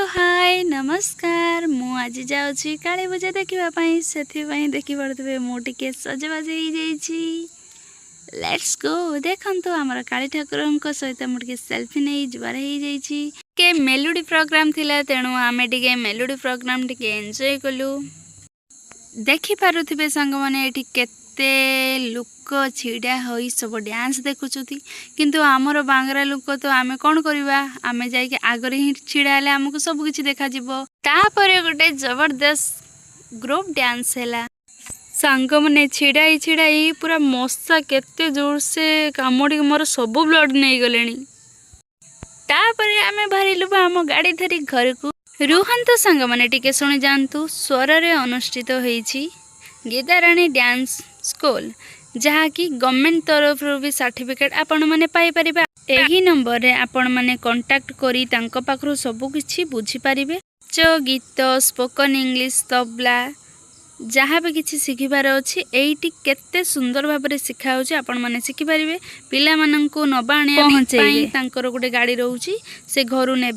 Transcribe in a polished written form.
ହାଏ, ନମସ୍କାର। ମୁଁ ଆଜି ଯାଉଛି କାଳୀ ପୂଜା ଦେଖିବା ପାଇଁ। ସେଥିପାଇଁ ଦେଖିପାରୁଥିବେ, ମୁଁ ଟିକେ ସଜବାଜ ହେଇଯାଇଛି। Let's go. ଦେଖନ୍ତୁ, ଆମର କାଳୀ ଠାକୁରଙ୍କ ସହିତ ମୁଁ ଟିକେ ସେଲ୍ଫି ନେଇ ଯିବାର ହେଇଯାଇଛି। ଟିକେ ମେଲୋଡ଼ି ପ୍ରୋଗ୍ରାମ୍ ଥିଲା, ତେଣୁ ଆମେ ଟିକେ ମେଲୋଡ଼ି ପ୍ରୋଗ୍ରାମ୍ ଟିକେ ଏନ୍ଜୟ କଲୁ। ଦେଖିପାରୁଥିବେ ସାଙ୍ଗମାନେ, ଏଠି କେତେ ଲୋକ ଛିଡ଼ା ହୋଇ ସବୁ ଡ୍ୟାନ୍ସ ଦେଖୁଛନ୍ତି। କିନ୍ତୁ ଆମର ବାଙ୍ଗରା ଲୋକ ତ, ଆମେ କ'ଣ କରିବା? ଆମେ ଯାଇକି ଆଗରେ ହିଁ ଛିଡ଼ା ହେଲେ ଆମକୁ ସବୁ କିଛି ଦେଖାଯିବ। ତାପରେ ଗୋଟେ ଜବରଦସ୍ତ ଗ୍ରୁପ୍ ଡ୍ୟାନ୍ସ ହେଲା। ସାଙ୍ଗମାନେ ଛିଡ଼ା ହେଇ ଛିଡ଼ା ହେଇ ପୁରା ମଶା କେତେ ଜୋରସେ କାମୁଡ଼ିକି ମୋର ସବୁ ବ୍ଲଡ଼ ନେଇଗଲେଣି। ତାପରେ ଆମେ ବାହାରିଲୁ ବା ଆମ ଗାଡ଼ି ଧରି ଘରକୁ। ରୁହନ୍ତୁ ସାଙ୍ଗମାନେ, ଟିକେ ଶୁଣି ଯାଆନ୍ତୁ। ସ୍ୱରରେ ଅନୁଷ୍ଠିତ ହୋଇଛି ଗୀତାରାଣୀ ଡ୍ୟାନ୍ସ ସ୍କୁଲ, ଯାହାକି ଗଭର୍ଣ୍ଣମେଣ୍ଟ ତରଫରୁ ବି ସାର୍ଟିଫିକେଟ୍ ଆପଣମାନେ ପାଇପାରିବେ। ଏହି ନମ୍ବରରେ ଆପଣମାନେ କଣ୍ଟାକ୍ଟ କରି ତାଙ୍କ ପାଖରୁ ସବୁକିଛି ବୁଝିପାରିବେ। ନାଚ, ଗୀତ, ସ୍ପୋକନ୍ ଇଂଲିଶ, ତବଲା, ଯାହା ବି କିଛି ଶିଖିବାର ଅଛି, ଏଇଠି କେତେ ସୁନ୍ଦର ଭାବରେ ଶିଖା ହେଉଛି, ଆପଣମାନେ ଶିଖିପାରିବେ। ପିଲାମାନଙ୍କୁ ନେବା ଆଣିବା ପାଇଁ ତାଙ୍କର ଗୋଟେ ଗାଡ଼ି ରହୁଛି, ସେ ଘରୁ ନେବେ।